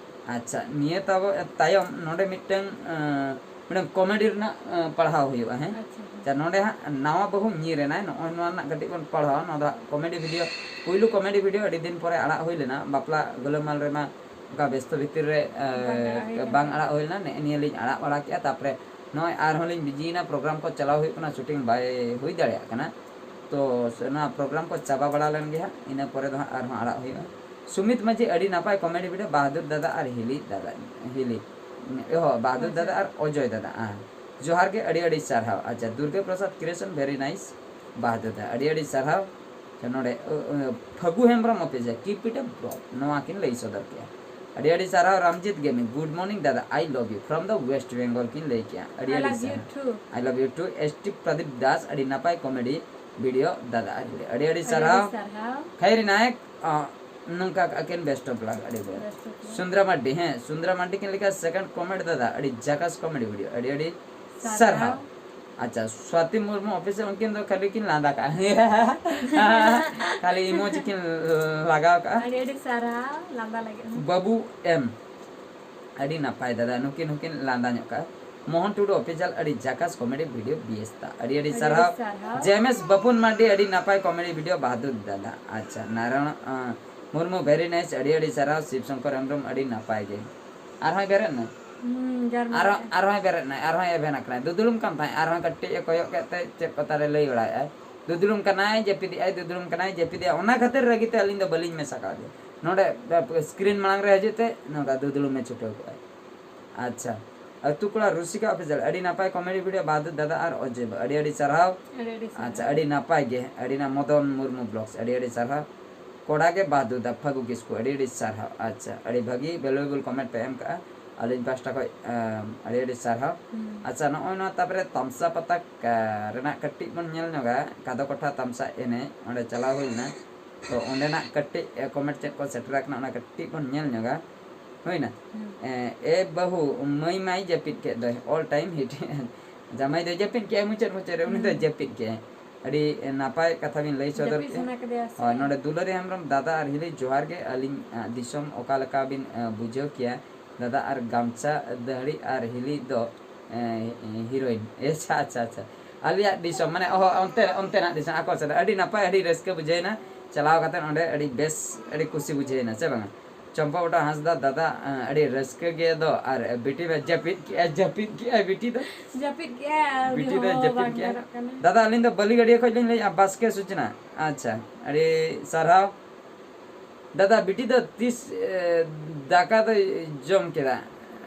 ᱟᱪᱪᱷᱟ, ᱱᱤᱭᱟᱹ ᱛᱟᱵᱚ-, ᱛᱟᱭᱚᱢ ᱱᱚᱰᱮ ᱢᱤᱫᱴᱟᱝ, ᱟᱸ, ᱢᱤᱫᱴᱟᱝ comedy ᱨᱮᱱᱟᱜ, ᱟᱸ, ᱯᱟᱲᱦᱟᱣ ᱦᱩᱭᱩᱜᱼᱟ, ᱦᱮᱸ? ᱟᱪᱪᱷᱟ, ᱦᱮᱸ᱾ ᱟᱪᱪᱷᱟ, ᱱᱚᱰᱮ ᱦᱟᱸᱜ ᱱᱟᱣᱟ ᱵᱟᱹᱦᱩ ᱧᱤᱨ ᱮᱱᱟᱭ, ᱱᱚᱜᱼᱚᱭ ᱱᱚᱣᱟ ᱨᱮᱱᱟᱜ ᱠᱟᱹᱴᱤᱡ ᱵᱚᱱ ᱯᱟᱲᱦᱟᱣᱟ᱾ ᱱᱚᱣᱟ ᱫᱚ ᱦᱟᱸᱜ comedy video, ᱯᱩᱭᱞᱩ comedy video ᱟᱹᱰᱤ ᱫᱤᱱ ᱯᱚᱨᱮ ᱟᱲᱟᱜ ᱦᱩᱭ ᱞᱮᱱᱟ, ᱵᱟᱯᱞᱟ ᱜᱟᱹᱞᱟᱹᱢᱟᱞ ᱨᱮᱢᱟ ᱚᱱᱠᱟ ᱵᱮᱥᱛᱚ ᱵᱷᱤᱛᱤᱨ ᱨᱮ, ᱮ, ᱵᱟᱝ ᱟᱲᱟᱜ ᱦᱩᱭ ᱞᱮᱱᱟ᱾ ᱵᱟᱝ ᱟᱲᱟᱜ ᱦᱩᱭ ᱞᱮᱱᱟ, ᱱᱮᱜᱼᱮ ᱱᱤᱭᱟᱹ ᱞᱤᱧ ᱟᱲᱟᱜ ᱵᱟᱲᱟ ᱠᱮᱜᱼᱟ᱾ ᱛᱟᱯᱚᱨᱮ ᱱᱚᱜᱼᱚᱭ ᱟᱨᱦᱚᱸ ᱞᱤᱧ busy ᱭᱮᱱᱟ, program ᱠᱚ ᱪᱟᱞᱟᱣ ᱦᱩᱭᱩᱜ ᱠᱟᱱᱟ, shooting ᱵᱟᱭ ᱦᱩᱭ ᱫᱟᱲᱮᱭᱟᱜ ᱠᱟᱱᱟ᱾ ᱛᱚ ᱱᱚᱣᱟ ᱯᱨᱳᱜᱨᱟᱢ ᱠᱚ ᱪᱟᱵᱟ ᱵᱟᱲᱟ ᱞᱮᱱ ᱜᱮ ᱦᱟᱸᱜ, ᱤᱱᱟᱹ ᱯᱚᱨᱮ ᱫᱚ ᱦᱟᱸᱜ ᱟᱨᱦᱚᱸ ᱟᱲᱟᱜ ᱦᱩᱭᱩᱜᱼᱟ᱾ ᱥᱩᱢᱤᱛ ᱢᱟᱹᱡᱷᱤ, ᱟᱹᱰᱤ ᱱᱟᱯᱟᱭ ᱠᱚᱢᱮᱰᱤ ᱵᱷᱤᱰᱤᱭᱳ, ᱵᱟᱦᱟᱫᱩᱨ ᱫᱟᱫᱟ ᱟᱨ ᱦᱤᱞᱤ ᱫᱟᱫᱟ, ᱦᱤᱞᱤ, ᱮᱦᱚ, ᱵᱟᱦᱟᱫᱩᱨ ᱫᱟᱫᱟ ᱟᱨ ᱚᱡᱚᱭ ᱫᱟᱫᱟ᱾ ᱟᱨ ᱡᱚᱦᱟᱨ ᱜᱮ, ᱟᱹᱰᱤ ᱟᱹᱰᱤ ᱥᱟᱨᱦᱟᱣ᱾ ᱟᱪᱪᱷᱟ, ᱫᱩᱨᱜᱟ ᱯᱨᱚᱥᱟᱫᱽ ᱠᱨᱤᱭᱮᱥᱚᱱ, ᱵᱷᱮᱨᱤ ᱱᱟᱭᱤᱥ ᱵᱟᱦᱟᱫᱩᱨ ᱫᱟ, ᱟᱹᱰᱤ ᱟᱹᱰᱤ ᱥᱟᱨᱦᱟᱣ᱾ ᱟᱪᱪᱷᱟ, ᱱᱚᱰᱮ ᱟᱹ, ᱟᱹ, ᱯᱷᱟᱹᱜᱩ ᱦᱮᱢᱵᱨᱚᱢ ᱚᱯᱷᱤᱥᱤᱭᱟᱞ, ᱠᱤᱯ ᱤᱴ ᱟᱯ ᱵᱨᱚ, ᱱᱚᱣᱟ ᱠᱤᱱ ᱞᱟᱹᱭ ᱥᱚᱫᱚᱨ ᱠᱮᱜᱼᱟ᱾ ᱟᱹᱰᱤ ᱟᱹᱰᱤ ᱥᱟᱨᱦᱟᱣ ᱨᱟᱢᱡᱤᱛ ᱜᱮᱢᱤᱝ, ᱜᱩᱰ ᱢᱚᱨᱱᱤᱝ ᱫᱟᱫᱟ, ᱟᱭ ᱞᱚᱵᱷ ᱭᱩ ᱯᱷᱨᱚᱢ ᱫᱟ ᱳᱭᱮᱥᱴ ᱵᱮᱝᱜᱚᱞ ᱠᱤᱱ ᱞᱟᱹᱭ ᱠᱮᱜᱼᱟ᱾ ᱟᱹᱰᱤ I ᱟᱹᱰᱤ love you ᱥᱟᱨᱦᱟᱣ᱾ Too. I love you too. S T Pradip Das, ᱟᱹᱰᱤ ᱱᱟᱯᱟᱭ ᱠᱚᱢᱮᱰᱤ ᱵᱷᱤᱰᱤᱭᱳ ᱫᱟᱫᱟ, ᱟᱹᱰᱤ ᱟᱹᱰᱤ ᱟᱹᱰᱤ ᱥᱟᱨᱦᱟᱣ᱾ ᱥᱟᱨᱦᱟᱣ᱾ ᱠᱷᱟᱭᱨᱤ ᱱᱟᱭᱮᱠ, ᱟᱸ, ᱱᱚᱝᱠᱟ ᱠᱟᱜ ᱠᱤᱱ, ᱵᱮᱥᱴ ᱚᱯᱷ ᱞᱟᱠ, ᱟᱹᱰᱤ ᱵᱮᱥ᱾ Best of luck. ᱥᱩᱱᱫᱨᱟ ᱢᱟᱨᱰᱤ, ᱦᱮᱸ, ᱥᱩᱱᱫᱨᱟ ᱢᱟᱨᱰᱤ ᱠᱤᱱ ᱞᱮᱠᱟ ᱥᱮᱠᱮᱱᱰ ᱠᱚᱢᱮᱰᱤ ᱫᱟᱫᱟ, ᱟᱹᱰᱤ ᱡᱟᱠᱟᱥ ᱠᱚᱢᱮᱰᱤ ᱵᱷᱤᱰᱤᱭᱳ, ᱟᱹᱰᱤ ᱟᱹᱰᱤ ᱥᱟᱨᱦᱟᱣ᱾ ᱥᱟᱨᱦᱟᱣ᱾ ᱟᱪᱪᱷᱟ, ᱥᱣᱟᱛᱤ ᱢᱩᱨᱢᱩ ᱚᱯᱷᱤᱥᱤᱭᱟᱞ, ᱩᱱᱠᱤᱱ ᱫᱚ ᱠᱷᱟᱹᱞᱤ ᱠᱤᱱ ᱞᱟᱸᱫᱟ ᱠᱟᱜᱼᱟ᱾ ᱠᱷᱟᱹᱞᱤ ᱤᱢᱳᱡᱤ ᱠᱤᱱ ᱞᱟᱜᱟᱣ ᱠᱟᱜᱼᱟ᱾ ᱟᱹᱰᱤ ᱟᱹᱰᱤ ᱥᱟᱨᱦᱟᱣ ᱞᱟᱸᱫᱟ ᱞᱟᱹᱜᱤᱫ ᱦᱚᱸ᱾ ᱵᱟᱹᱵᱩ ᱮᱢ, ᱟᱹᱰᱤ ᱱᱟᱯᱟᱭ ᱫᱟᱫᱟ, ᱱᱩᱠᱤᱱ ᱦᱚᱸᱠᱤᱱ ᱞᱟᱸᱫᱟ ᱧᱚᱜ ᱠᱟᱜᱼᱟ᱾ ᱢᱳᱦᱚᱱ ᱴᱩᱰᱩ ᱚᱯᱷᱤᱥᱤᱭᱟᱞ, ᱟᱹᱰᱤ ᱡᱟᱠᱟᱥ ᱠᱚᱢᱮᱰᱤ ᱵᱷᱤᱰᱤᱭᱳ, ᱵᱤᱭᱮᱥᱛᱟ, ᱟᱹᱰᱤ ᱟᱹᱰᱤ ᱟᱹᱰᱤ ᱟᱹᱰᱤ ᱥᱟᱨᱦᱟᱣ᱾ ᱥᱟᱨᱦᱟᱣ᱾ ᱡᱮᱢᱮᱥ ᱵᱟᱯᱩᱱ ᱢᱟᱨᱰᱤ, ᱟᱹᱰᱤ ᱱᱟᱯᱟᱭ ᱠᱚᱢᱮᱰᱤ ᱵᱷᱤᱰᱤᱭᱳ, ᱵᱟᱦᱟᱫᱩᱨ ᱫᱟᱫᱟ᱾ ᱟᱪᱪᱷᱟ, ᱱᱟᱨᱟᱭᱚᱱ, ᱟᱸ, ᱢᱩᱨᱢᱩ, ᱵᱷᱮᱨᱤ ᱱᱟᱭᱤᱥ, ᱟᱹᱰᱤ ᱟᱹᱰᱤ ᱥᱟᱨᱦᱟᱣ᱾ ᱥᱤᱵ ᱥᱚᱝᱠᱚᱨ ᱦᱮᱢᱵᱨᱚᱢ, ᱟᱹᱰᱤ ᱱᱟᱯᱟᱭ ᱜᱮ᱾ ᱟᱨᱦᱚᱸᱭ ᱵᱮᱨᱮᱫ ᱱᱟ? ᱦᱩᱸ, ᱡᱟᱨ ᱟᱨᱦᱚᱸ, ᱢᱮᱱᱟᱜᱼᱟ᱾ ᱟᱨᱦᱚᱸᱭ ᱵᱮᱨᱮᱫ ᱱᱟᱭ, ᱟᱨᱦᱚᱸᱭ ᱮᱵᱷᱮᱱ ᱟᱠᱟᱱᱟᱭ᱾ ᱫᱩᱫᱩᱲᱩᱢ ᱠᱟᱱ ᱛᱟᱦᱮᱸᱫ, ᱟᱨᱦᱚᱸ ᱠᱟᱹᱴᱤᱡ ᱮ ᱠᱚᱭᱚᱜ ᱠᱮᱫ ᱛᱮ ᱪᱮᱫ ᱠᱚ ᱛᱟᱨᱮ ᱞᱟᱹᱭ ᱵᱟᱲᱟᱭᱮᱫᱼᱟᱭ᱾ ᱫᱩᱫᱩᱲᱩᱢ ᱠᱟᱱᱟᱭ, ᱡᱟᱹᱯᱤᱫᱮᱜᱼᱟᱭ, ᱫᱩᱫᱩᱲᱩᱢ ᱠᱟᱱᱟᱭ, ᱡᱟᱹᱯᱤᱫᱮᱜᱼᱟᱭ᱾ ᱚᱱᱟ ᱠᱷᱟᱹᱛᱤᱨ ᱨᱟᱹᱜᱤ ᱛᱮ ᱟᱹᱞᱤᱧ ᱫᱚ ᱵᱟᱹᱞᱤᱧ ᱢᱮᱥᱟ ᱠᱟᱣᱫᱮᱭᱟ᱾ ᱱᱚᱰᱮ, ᱮ, ᱥᱠᱨᱤᱱ ᱢᱟᱲᱟᱝ ᱨᱮ ᱦᱤᱡᱩᱜ ᱛᱮ ᱱᱚᱝᱠᱟ ᱫᱩᱫᱩᱲᱩᱢ ᱮ ᱪᱷᱩᱴᱟᱹᱣ ᱠᱚᱜᱼᱟᱭ᱾ ᱟᱪᱪᱷᱟ, ᱟᱹᱛᱩ ᱠᱚᱲᱟ ᱨᱩᱥᱤᱠᱟ ᱚᱯᱷᱤᱥᱤᱭᱟᱞ, ᱟᱹᱰᱤ ᱱᱟᱯᱟᱭ ᱠᱚᱢᱮᱰᱤ ᱵᱷᱤᱰᱤᱭᱳ, ᱵᱟᱦᱟᱫᱩᱨ ᱫᱟᱫᱟ ᱟᱨ ᱚᱡᱚᱭ ᱵᱟ, ᱟᱹᱰᱤ ᱟᱹᱰᱤ ᱥᱟᱨᱦᱟᱣ᱾ ᱟᱹᱰᱤ ᱟᱹᱰᱤ ᱥᱟᱨᱦᱟᱣ᱾ ᱟᱪᱪᱷᱟ, ᱟᱹᱰᱤ ᱱᱟᱯᱟᱭ ᱜᱮ, ᱟᱹᱰᱤ ᱱᱟ-, ᱢᱚᱫᱚᱱ ᱢᱩᱨᱢᱩ ᱵᱞᱚᱜᱥ, ᱟᱹᱰᱤ ᱟᱹᱰᱤ ᱥᱟᱨᱦᱟᱣ᱾ ᱠᱚᱲᱟ ᱜᱮ ᱵᱟᱦᱟᱫᱩᱨ ᱫᱟ, ᱯᱷᱟᱹᱜᱩ ᱠᱤᱥᱠᱩ, ᱟᱹᱰᱤ ᱟᱹᱰᱤ ᱥᱟᱨᱦᱟᱣ᱾ ᱟᱪᱪᱷᱟ, ᱟᱹᱰᱤ ᱵᱷᱟᱹᱜᱤ valuable comment ᱯᱮ ᱮᱢ ᱠᱟᱜᱼᱟ᱾ ᱟᱹᱞᱤᱧ ᱯᱟᱦᱴᱟ ᱠᱷᱚᱡ, ᱟᱢ, ᱟᱹᱰᱤ ᱟᱹᱰᱤ ᱥᱟᱨᱦᱟᱣ᱾ ᱦᱩᱸ᱾ ᱟᱪᱪᱷᱟ, ᱱᱚᱜᱼᱚᱭ ᱱᱚᱣᱟ ᱛᱟᱯᱚᱨᱮ ᱛᱟᱢᱥᱟ ᱯᱟᱛᱟ ᱠᱟ-, ᱨᱮᱱᱟᱜ ᱠᱟᱹᱴᱤᱡ ᱵᱚᱱ ᱧᱮᱞ ᱧᱚᱜᱟ, ᱠᱟᱫᱚ ᱠᱚᱴᱷᱟ ᱛᱟᱢᱥᱟ ᱮᱱᱮᱡ, ᱚᱸᱰᱮ ᱪᱟᱞᱟᱣ ᱦᱩᱭ ᱞᱮᱱᱟ᱾ ᱛᱚ ᱚᱸᱰᱮᱱᱟᱜ ᱠᱟᱹᱴᱤᱡ, ᱮ, comment ᱪᱮᱫ ᱠᱚ ᱥᱮᱴᱮᱨ ᱟᱠᱟᱱᱟ, ᱚᱱᱟ ᱠᱟᱹᱴᱤᱡ ᱵᱚᱱ ᱧᱮᱞ ᱧᱚᱜᱟ᱾ ᱦᱩᱭᱱᱟ? ᱦᱩᱸ᱾ ᱮ, ᱮ ᱵᱟᱹᱦᱩ, ᱢᱟᱹᱭ ᱢᱟᱭ ᱡᱟᱹᱯᱤᱫ ᱠᱮᱫ ᱫᱚᱭ, all time hit᱾ ᱡᱟᱢᱟᱭ ᱫᱚᱭ ᱡᱟᱹᱯᱤᱫ ᱠᱮᱜᱼᱟᱭ, ᱢᱩᱪᱟᱹᱫ ᱢᱩᱪᱟᱹᱫ ᱨᱮ ᱩᱱᱤ ᱫᱚᱭ ᱦᱩᱸ᱾ ᱡᱟᱹᱯᱤᱫ ᱠᱮᱜᱼᱟᱭ᱾ ᱟᱹᱰᱤ ᱱᱟᱯᱟᱭ ᱠᱟᱛᱷᱟ ᱵᱤᱱ ᱞᱟᱹᱭ ᱥᱚᱫᱚᱨ ᱡᱟᱹᱯᱤᱫ ᱠᱮᱜᱼᱟ᱾ ᱥᱟᱱᱟ ᱠᱮᱫᱮᱭᱟ ᱥᱮ? ᱦᱳᱭ, ᱱᱚᱰᱮ ᱫᱩᱞᱟᱹᱲᱤ ᱦᱮᱢᱵᱨᱚᱢ, ᱫᱟᱫᱟ ᱟᱨ ᱦᱤᱞᱤ ᱡᱚᱦᱟᱨ ᱜᱮ, ᱟᱹᱞᱤᱧ, ᱟ, ᱫᱤᱥᱚᱢ ᱚᱠᱟ ᱞᱮᱠᱟ ᱵᱤᱱ, ᱟ, ᱵᱩᱡᱷᱟᱹᱣ ᱠᱮᱭᱟ? ᱫᱟᱫᱟ ᱟᱨ ᱜᱟᱢᱪᱷᱟ ᱫᱟᱹᱦᱲᱤ ᱟᱨ ᱦᱤᱞᱤ ᱫᱚ, ᱮ, ᱦᱤᱨᱳᱭᱤᱱ᱾ ᱟᱪᱪᱷᱟ, ᱟᱪᱪᱷᱟ, ᱟᱪᱪᱷᱟ᱾ ᱟᱞᱮᱭᱟᱜ ᱫᱤᱥᱚᱢ, ᱢᱟᱱᱮ, ᱚᱦᱚ, ᱚᱱᱛᱮ, ᱚᱱᱛᱮᱱᱟᱜ ᱫᱤᱥᱚᱢ, ᱟᱠᱚ ᱥᱮᱫ᱾ ᱟᱹᱰᱤ ᱱᱟᱯᱟᱭ, ᱟᱹᱰᱤ ᱨᱟᱹᱥᱠᱟᱹ ᱵᱩᱡᱷᱟᱹᱣᱮᱱᱟ᱾ ᱪᱟᱞᱟᱣ ᱠᱟᱛᱮᱫ ᱚᱸᱰᱮ ᱟᱹᱰᱤ ᱵᱮᱥ, ᱟᱹᱰᱤ ᱠᱩᱥᱤ ᱵᱩᱡᱷᱟᱹᱣᱮᱱᱟ, ᱥᱮ ᱵᱟᱝᱟ? ᱪᱚᱢᱯᱟ ᱵᱚᱴᱟ ᱦᱟᱸᱥᱫᱟ ᱫᱟᱫᱟ, ᱟᱹᱰᱤ ᱨᱟᱹᱥᱠᱟᱹ ᱜᱮ ᱫᱚ᱾ ᱟᱨ ᱵᱤᱴᱤ ᱫᱚ ᱡᱟᱹᱯᱤᱫ ᱠᱮᱜᱼᱟ, ᱡᱟᱹᱯᱤᱫ ᱠᱮᱜᱼᱟ ᱵᱤᱴᱤ ᱫᱚ᱾ ᱡᱟᱹᱯᱤᱫ ᱠᱮᱜᱼᱟ, ᱟᱹᱣᱨᱤ ᱵᱤᱴᱤ ᱫᱚ ᱦᱚᱸ ᱡᱟᱹᱯᱤᱫ ᱵᱟᱝ ᱠᱮᱜᱼᱟ᱾ ᱜᱟᱱᱚᱜ ᱠᱟᱱᱟ᱾ ᱫᱟᱫᱟ, ᱟᱹᱞᱤᱧ ᱫᱚ ᱵᱟᱹᱞᱤᱜᱟᱹᱰᱤᱭᱟᱹ ᱠᱷᱚᱱ ᱞᱤᱧ ᱞᱟᱹᱭᱮᱫᱼᱟ, ᱵᱟᱥᱠᱮ ᱥᱩᱪᱱᱟ᱾ ᱟᱪᱪᱷᱟ, ᱟᱹᱰᱤ ᱥᱟᱨᱦᱟᱣ᱾ ᱫᱟᱫᱟ, ᱵᱤᱴᱤ ᱫᱚ ᱛᱤᱥ ᱮ, ᱫᱟᱠᱟ ᱫᱚᱭ ᱡᱚᱢ ᱠᱮᱫᱟ?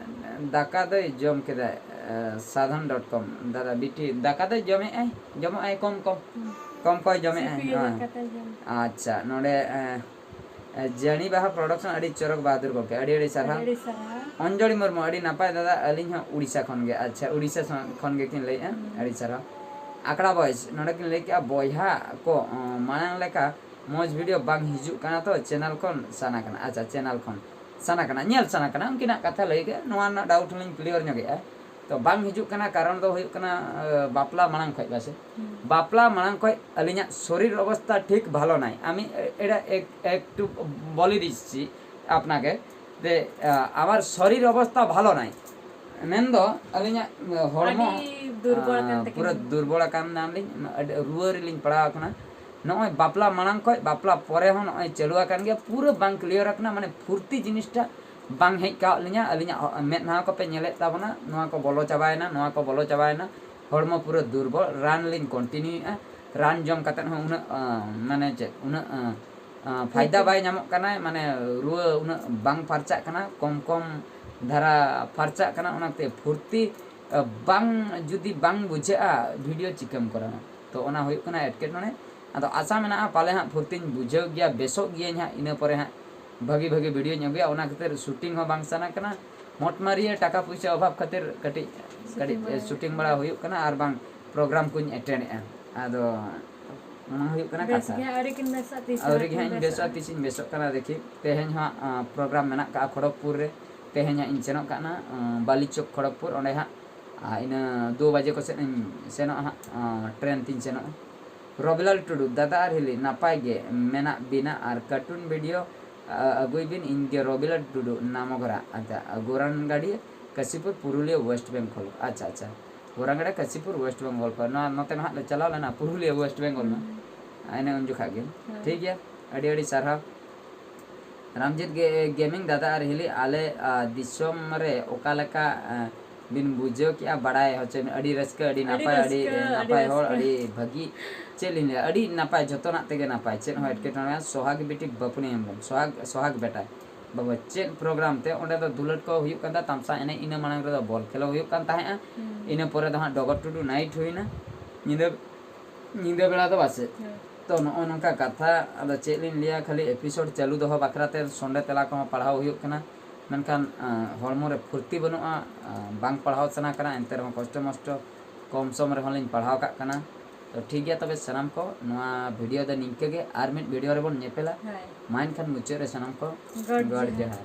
ᱫᱟᱠᱟ ᱫᱚᱭ ᱡᱚᱢ ᱠᱮᱫᱟ, ᱮ, ᱥᱟᱫᱷᱚᱱ ᱰᱚᱴ ᱠᱚᱢ᱾ ᱫᱟᱫᱟ, ᱵᱤᱴᱤ ᱫᱟᱠᱟ ᱫᱚᱭ ᱡᱚᱢᱮᱫᱼᱟᱭ, ᱡᱚᱢᱚᱜᱼᱟᱭ ᱠᱚᱢ ᱠᱚᱢ, ᱠᱚᱢ ᱠᱚᱭ ᱡᱚᱢᱮᱫᱼᱟᱭ᱾ ᱥᱤᱯᱤᱭᱟᱹ ᱦᱮᱸ᱾ ᱫᱟᱠᱟ ᱛᱟᱭ ᱡᱚᱢ᱾ ᱟᱪᱪᱷᱟ, ᱱᱚᱰᱮ ᱮ, ᱮ, ᱡᱟᱹᱱᱤ ᱵᱟᱦᱟ ᱯᱨᱚᱰᱟᱠᱥᱚᱱ ᱟᱹᱰᱤ ᱪᱚᱨᱚᱠ ᱵᱟᱦᱟᱫᱩᱨ ᱜᱚᱢᱠᱮ, ᱟᱹᱰᱤ ᱟᱹᱰᱤ ᱥᱟᱨᱦᱟᱣ᱾ ᱟᱹᱰᱤ ᱥᱟᱨᱦᱟᱣ᱾ ᱚᱧᱡᱚᱲᱤ ᱢᱩᱨᱢᱩ, ᱟᱹᱰᱤ ᱱᱟᱯᱟᱭ ᱫᱟᱫᱟ, ᱟᱹᱞᱤᱧ ᱦᱚᱸ ᱩᱲᱤᱥᱥᱟ ᱠᱷᱚᱱ ᱜᱮ᱾ ᱟᱪᱪᱷᱟ, ᱩᱲᱤᱥᱥᱟ ᱥᱚ- ᱠᱷᱚᱱ ᱜᱮ ᱠᱤᱱ ᱞᱟᱹᱭᱮᱫᱼᱟ, ᱟᱹᱰᱤ ᱥᱟᱨᱦᱟᱣ᱾ ᱟᱠᱲᱟ ᱵᱚᱭᱮᱥ, ᱱᱚᱰᱮ ᱠᱤᱱ ᱞᱟᱹᱭ ᱠᱮᱜᱼᱟ, ᱵᱚᱭᱦᱟ ᱠᱚ, ᱚ, ᱢᱟᱲᱟᱝ ᱞᱮᱠᱟ ᱢᱚᱡᱽ ᱵᱷᱤᱰᱤᱭᱳ ᱵᱟᱝ ᱦᱤᱡᱩᱜ ᱠᱟᱱᱟ ᱛᱚ, ᱪᱮᱱᱮᱞ ᱠᱷᱚᱱ ᱥᱟᱱᱟ ᱠᱟᱱᱟ᱾ ᱟᱪᱪᱷᱟ, ᱪᱮᱱᱮᱞ ᱠᱷᱚᱱ ᱥᱟᱱᱟ ᱠᱟᱱᱟ, ᱧᱮᱞ ᱥᱟᱱᱟ ᱠᱟᱱᱟ, ᱩᱱᱠᱤᱱᱟᱜ ᱠᱟᱛᱷᱟ ᱞᱟᱹᱭ ᱜᱮ, ᱱᱚᱣᱟ ᱨᱮᱱᱟᱜ ᱰᱟᱣᱩᱴ ᱦᱚᱸᱞᱤᱧ ᱠᱞᱤᱭᱟᱨ ᱧᱚᱜᱮᱜᱼᱟ᱾ ᱛᱚ ᱵᱟᱝ ᱦᱤᱡᱩᱜ ᱠᱟᱱᱟ, ᱠᱟᱨᱚᱱ ᱫᱚ ᱦᱩᱭᱩᱜ ᱠᱟᱱᱟ, ᱮ, ᱵᱟᱯᱞᱟ ᱢᱟᱲᱟᱝ ᱠᱷᱚᱡ ᱯᱟᱥᱮ᱾ ᱦᱩᱸ᱾ ᱵᱟᱯᱞᱟ ᱢᱟᱲᱟᱝ ᱠᱷᱚᱡ ᱟᱹᱞᱤᱧᱟᱜ ᱥᱚᱨᱤᱨ ᱚᱵᱚᱥᱛᱷᱟ ᱴᱷᱤᱠ ᱵᱷᱟᱞᱚ ᱱᱟᱭ᱾ আমি এ- এটা এক- একটু বলে দিচ্ছি আপনাকে যে, ᱟ, আমার শরীর অবস্থা ভালো নাই, ᱢᱮᱱᱫᱚ ᱟᱹᱞᱤᱧᱟᱜ ᱦᱚᱲᱢᱚ, ᱟᱹᱰᱤ ᱫᱩᱨᱵᱚᱞ ᱟᱠᱟᱱ ᱟ, ᱯᱩᱨᱟᱹ ᱛᱟᱹᱠᱤᱱᱟ᱾ ᱫᱩᱨᱵᱚᱞ ᱟᱠᱟᱱ ᱱᱟᱞᱤᱧ, ᱟᱹᱰᱤ ᱨᱩᱣᱟᱹ ᱨᱮᱞᱤᱧ ᱯᱟᱲᱟᱣ ᱟᱠᱟᱱᱟ᱾ ᱱᱚᱜᱼᱚᱭ ᱵᱟᱯᱞᱟ ᱢᱟᱲᱟᱝ ᱠᱷᱚᱡ ᱵᱟᱯᱞᱟ ᱯᱚᱨᱮ ᱦᱚᱸ ᱱᱚᱜᱼᱚᱭ ᱪᱟᱹᱞᱩ ᱟᱠᱟᱱ ᱜᱮᱭᱟ, ᱯᱩᱨᱟᱹ ᱵᱟᱝ ᱠᱞᱤᱭᱟᱨ ᱟᱠᱟᱱᱟ, ᱢᱟᱱᱮ ᱯᱷᱩᱨᱛᱤ ᱡᱤᱱᱤᱥᱴᱟ ᱵᱟᱝ ᱦᱮᱡ ᱠᱟᱜ ᱞᱤᱧᱟ᱾ ᱟᱹᱞᱤᱧᱟᱜ ᱦᱚ- ᱢᱮᱫᱦᱟ ᱠᱚᱯᱮ ᱧᱮᱞᱮᱫ ᱛᱟᱵᱚᱱᱟ, ᱱᱚᱣᱟ ᱠᱚ ᱵᱚᱞᱚ ᱪᱟᱵᱟᱭᱮᱱᱟ, ᱱᱚᱣᱟ ᱠᱚ ᱵᱚᱞᱚ ᱪᱟᱵᱟᱭᱮᱱᱟ, ᱦᱚᱲᱢᱚ ᱯᱩᱨᱟᱹ ᱫᱩᱨᱵᱚᱞ, ᱨᱟᱱ ᱞᱤᱧ ᱠᱚᱱᱴᱤᱱᱤᱭᱩᱭᱮᱫᱼᱟ, ᱨᱟᱱ ᱡᱚᱢ ᱠᱟᱛᱮᱫ ᱦᱚᱸ ᱩᱱᱟᱹᱜ, ᱟ, ᱢᱟᱱᱮ ᱪᱮᱫ, ᱩᱱᱟᱹᱜ, ᱟ, ᱟ, ᱯᱷᱟᱭᱫᱟ ᱵᱟᱭ ᱧᱟᱢᱚᱜ ᱠᱟᱱᱟ, ᱢᱟᱱᱮ ᱨᱩᱣᱟᱹ ᱩᱱᱟᱹᱜ ᱵᱟᱝ ᱯᱷᱟᱨᱪᱟᱜ ᱠᱟᱱᱟ, ᱠᱚᱢ ᱠᱚᱢ ᱫᱷᱟᱨᱟ ᱯᱷᱟᱨᱪᱟᱜ ᱠᱟᱱᱟ, ᱚᱱᱟᱛᱮ ᱯᱷᱩᱨᱛᱤ, ᱟ, ᱵᱟᱝ, ᱡᱩᱫᱤ ᱵᱟᱝ ᱵᱩᱡᱷᱟᱹᱜᱼᱟ, ᱵᱷᱤᱰᱤᱭᱳ ᱪᱤᱠᱟᱹᱢ ᱠᱚᱨᱟᱣᱟ? ᱛᱚ ᱚᱱᱟ ᱦᱩᱭᱩᱜ ᱠᱟᱱᱟ ᱮᱴᱠᱮᱴᱚᱬᱮ᱾ ᱟᱫᱚ ᱟᱥᱟ ᱢᱮᱱᱟᱜᱼᱟ ᱯᱟᱞᱮ ᱦᱟᱸᱜ ᱯᱷᱩᱨᱛᱤᱧ ᱵᱩᱡᱷᱟᱹᱣ ᱜᱮᱭᱟ, ᱵᱮᱥᱚᱜ ᱜᱤᱭᱟᱹᱧ ᱦᱟᱸᱜ, ᱤᱱᱟᱹ ᱯᱚᱨᱮ ᱦᱟᱸᱜ ᱵᱷᱟᱹᱜᱤ ᱵᱷᱟᱹᱜᱤ ᱵᱷᱤᱰᱤᱭᱳᱧ ᱟᱹᱜᱩᱭᱟ᱾ ᱚᱱᱟ ᱠᱷᱟᱹᱛᱤᱨ ᱥᱩᱴᱤᱝ ᱦᱚᱸ ᱵᱟᱝ ᱥᱟᱱᱟ ᱠᱟᱱᱟ, ᱢᱚᱴᱢᱟᱨᱤᱭᱟᱹ ᱴᱟᱠᱟ ᱯᱩᱭᱥᱟᱹ ᱚᱵᱷᱟᱵ ᱠᱷᱟᱹᱛᱤᱨ ᱠᱟᱹᱴᱤᱡ, ᱠᱟᱹᱴᱤᱡ ᱥᱩᱴᱤᱝ ᱵᱟᱲᱟ ᱥᱩᱴᱤᱝ ᱵᱟᱲᱟ ᱦᱩᱭᱩᱜ ᱠᱟᱱᱟ ᱟᱨ ᱵᱟᱝ ᱯᱨᱳᱜᱨᱟᱢ ᱠᱚᱧ ᱮᱴᱮᱱᱰ ᱮᱫᱼᱟ᱾ ᱟᱫᱚ ᱚᱱᱟ ᱦᱩᱭᱩᱜ ᱠᱟᱱᱟ ᱵᱮᱥ ᱠᱟᱛᱷᱟ᱾ ᱜᱮ, ᱟᱹᱣᱨᱤ ᱠᱤᱱ ᱵᱮᱥᱚᱜ, ᱛᱤᱥ ᱟᱹᱣᱨᱤ ᱦᱟᱸᱜ ᱜᱮ ᱦᱟᱸᱜ ᱠᱤᱱ ᱤᱧ ᱵᱮᱥᱚᱜᱼᱟ, ᱵᱮᱥᱚᱜᱼᱟ᱾ ᱛᱤᱥ ᱤᱧ ᱵᱮᱥᱚᱜ ᱠᱟᱱᱟ ᱫᱮᱠᱷᱤ᱾ ᱛᱮᱦᱮᱧ ᱦᱚᱸ ᱦᱟᱸᱜ ᱯᱨᱳᱜᱨᱟᱢ ᱢᱮᱱᱟᱜ ᱠᱟᱜᱼᱟ ᱠᱷᱚᱲᱚᱜᱽᱯᱩᱨ ᱨᱮ, ᱛᱮᱦᱮᱧ ᱦᱟᱸᱜ ᱤᱧ ᱥᱮᱱᱚᱜ ᱠᱟᱱᱟ ᱵᱟᱞᱤ ᱪᱚᱠ ᱠᱷᱚᱲᱚᱜᱽᱯᱩᱨ, ᱚᱸᱰᱮ ᱦᱟᱸᱜ ᱟᱨ ᱤᱱᱟᱹ ᱫᱩ ᱵᱟᱡᱮ ᱠᱚᱥᱮᱫ ᱤᱧ ᱥᱮᱱᱚᱜᱼᱟ ᱦᱟᱸᱜ, ᱟᱸ, ᱴᱨᱮᱱ ᱛᱤᱧ ᱥᱮᱱᱚᱜᱼᱟ᱾ ᱨᱚᱵᱤᱞᱟᱞ ᱴᱩᱰᱩ, ᱫᱟᱫᱟ ᱟᱨ ᱦᱤᱞᱤ, ᱱᱟᱯᱟᱭ ᱜᱮ ᱢᱮᱱᱟᱜ ᱵᱤᱱᱟ ᱟᱨ ᱠᱟᱨᱴᱩᱱ ᱵᱷᱤᱰᱤᱭᱳ, ᱟ, ᱟᱹᱜᱩᱭ ᱵᱤᱱ᱾ ᱤᱧ ᱜᱮ ᱨᱚᱵᱤᱞᱟᱞ ᱴᱩᱰᱩ, ᱱᱟᱢᱚᱜᱷᱟᱨᱟ, ᱟᱪᱪᱷᱟ, ᱜᱳᱨᱟᱱᱜᱟᱲᱤᱭᱟᱹ, ᱠᱟᱥᱤᱯᱩᱨ, ᱯᱩᱨᱩᱞᱤᱭᱟᱹ, ᱳᱭᱮᱥᱴ ᱵᱮᱝᱜᱚᱞ᱾ ᱟᱪᱪᱷᱟ, ᱟᱪᱪᱷᱟ, ᱜᱳᱨᱟᱱᱜᱟᱲᱤᱭᱟᱹ, ᱠᱟᱥᱤᱯᱩᱨ, ᱳᱭᱮᱥᱴ ᱵᱮᱝᱜᱚᱞ ᱠᱷᱚᱱ᱾ ᱱᱚᱣᱟ ᱱᱚᱛᱮ ᱱᱟᱦᱟᱜ ᱞᱮ ᱪᱟᱞᱟᱣ ᱞᱮᱱᱟ ᱯᱩᱨᱩᱞᱤᱭᱟᱹ, ᱳᱭᱮᱥᱴ ᱵᱮᱝᱜᱚᱞ ᱢᱟ᱾ ᱦᱩᱸ᱾ ᱤᱱᱟᱹ ᱩᱱ ᱡᱚᱠᱷᱟ ᱜᱮ᱾ ᱦᱳᱭ᱾ ᱴᱷᱤᱠ ᱜᱮᱭᱟ, ᱟᱹᱰᱤ ᱟᱹᱰᱤ ᱥᱟᱨᱦᱟᱣ᱾ ᱨᱟᱢᱡᱤᱛ ᱜᱮ ᱜᱮᱢᱤᱝ ᱫᱟᱫᱟ ᱟᱨ ᱦᱤᱞᱤ, ᱟᱞᱮ ᱟ, ᱫᱤᱥᱚᱢ ᱨᱮ ᱚᱠᱟ ᱞᱮᱠᱟ ᱟ, ᱵᱤᱱ ᱵᱩᱡᱷᱟᱹᱣ ᱠᱮᱜᱼᱟ? ᱵᱟᱲᱟᱭ ᱦᱚᱪᱚ ᱵᱤᱱ᱾ ᱟᱹᱰᱤ ᱨᱟᱹᱥᱠᱟᱹ, ᱟᱹᱰᱤ ᱟᱹᱰᱤ ᱱᱟᱯᱟᱭ, ᱟᱹᱰᱤ ᱨᱟᱹᱥᱠᱟᱹ, ᱟᱹᱰᱤ ᱱᱟᱯᱟᱭ ᱦᱚᱲ, ᱨᱟᱹᱥᱠᱟᱹ᱾ ᱟᱹᱰᱤ ᱵᱷᱟᱹᱜᱤ᱾ ᱪᱮᱫ ᱞᱤᱧ ᱞᱟᱹᱭᱟ, ᱟᱹᱰᱤ ᱱᱟᱯᱟᱭ, ᱡᱚᱛᱚᱱᱟᱜ ᱛᱮᱜᱮ ᱱᱟᱯᱟᱭ, ᱪᱮᱫ ᱦᱚᱸ ᱮᱴᱠᱮᱴᱚᱬᱮ ᱵᱟᱝ᱾ ᱥᱚᱦᱟᱜᱽ ᱵᱤᱴᱤ ᱵᱟᱹᱯᱩᱱᱤ ᱦᱮᱢᱵᱨᱚᱢ, ᱥᱚᱦᱟᱜᱽ, ᱥᱚᱦᱟᱜᱽ ᱵᱮᱴᱟ ᱵᱟᱵᱟ, ᱪᱮᱫ ᱯᱨᱳᱜᱨᱟᱢ ᱛᱮ? ᱚᱸᱰᱮ ᱫᱚ ᱫᱩᱞᱟᱹᱲ ᱠᱚ ᱦᱩᱭᱩᱜ ᱠᱟᱱ ᱛᱟᱦᱮᱸ, ᱛᱟᱢᱥᱟ ᱮᱱᱮᱡ, ᱤᱱᱟᱹ ᱢᱟᱲᱟᱝ ᱨᱮᱫᱚ ᱵᱚᱞ ᱠᱷᱮᱞᱳ ᱦᱩᱭᱩᱜ ᱠᱟᱱ ᱛᱟᱦᱮᱸᱜᱼᱟ᱾ ᱦᱩᱸ᱾ ᱤᱱᱟᱹ ᱯᱚᱨᱮ ᱫᱚ ᱦᱟᱸᱜ ᱰᱚᱜᱚᱨ ᱴᱩᱰᱩ ᱱᱟᱭᱤᱴ ᱦᱩᱭᱱᱟ, ᱧᱤᱫᱟᱹ, ᱧᱤᱫᱟᱹ ᱵᱮᱲᱟ ᱫᱚ ᱵᱟᱥᱮ᱾ ᱦᱳᱭ᱾ ᱛᱚ, ᱱᱚᱜᱼᱚ ᱱᱚᱝᱠᱟ ᱠᱟᱛᱷᱟ᱾ ᱟᱫᱚ ᱪᱮᱫ ᱞᱤᱧ ᱞᱟᱹᱭᱟ, ᱠᱷᱟᱹᱞᱤ ᱮᱯᱤᱥᱳᱰ ᱪᱟᱹᱞᱩ ᱫᱚᱦᱚ ᱵᱟᱠᱷᱨᱟ ᱛᱮ ᱥᱚᱸᱰᱮ ᱛᱮᱞᱟ ᱠᱚᱦᱚᱸ ᱯᱟᱲᱦᱟᱣ ᱦᱩᱭᱩᱜ ᱠᱟᱱᱟ, ᱢᱮᱱᱠᱷᱟᱱ ᱟ, ᱦᱚᱲᱢᱚ ᱨᱮ ᱯᱷᱩᱨᱛᱤ ᱵᱟᱹᱱᱩᱜᱼᱟ, ᱟ, ᱵᱟᱝ ᱯᱟᱲᱦᱟᱣ ᱥᱟᱱᱟ ᱠᱟᱱᱟ, ᱮᱱᱛᱮ ᱨᱮᱦᱚᱸ ᱠᱚᱥᱴᱚ ᱢᱚᱥᱴᱚ ᱠᱚᱢ ᱥᱚᱢ ᱨᱮᱦᱚᱸ ᱞᱤᱧ ᱯᱟᱲᱦᱟᱣ ᱠᱟᱜ ᱠᱟᱱᱟ᱾ ᱛᱚ, ᱴᱷᱤᱠ ᱜᱮᱭᱟ, ᱛᱚᱵᱮ ᱥᱟᱱᱟᱢ ᱠᱚ ᱱᱚᱣᱟ ᱵᱷᱤᱰᱤᱭᱳ ᱫᱚ ᱱᱤᱝᱠᱟᱹ ᱜᱮ, ᱟᱨ ᱢᱤᱫ ᱵᱷᱤᱰᱤᱭᱳ ᱨᱮᱵᱚᱱ ᱧᱮᱯᱮᱞᱟ᱾ ᱦᱳᱭ᱾ ᱢᱟ ᱮᱱᱠᱷᱟᱱ ᱢᱩᱪᱟᱹᱫ ᱨᱮ ᱥᱟᱱᱟᱢ ᱠᱚ ᱜᱚᱰ ᱜᱚᱰ ᱡᱚᱦᱟᱨ᱾ ᱡᱚᱦᱟᱨ᱾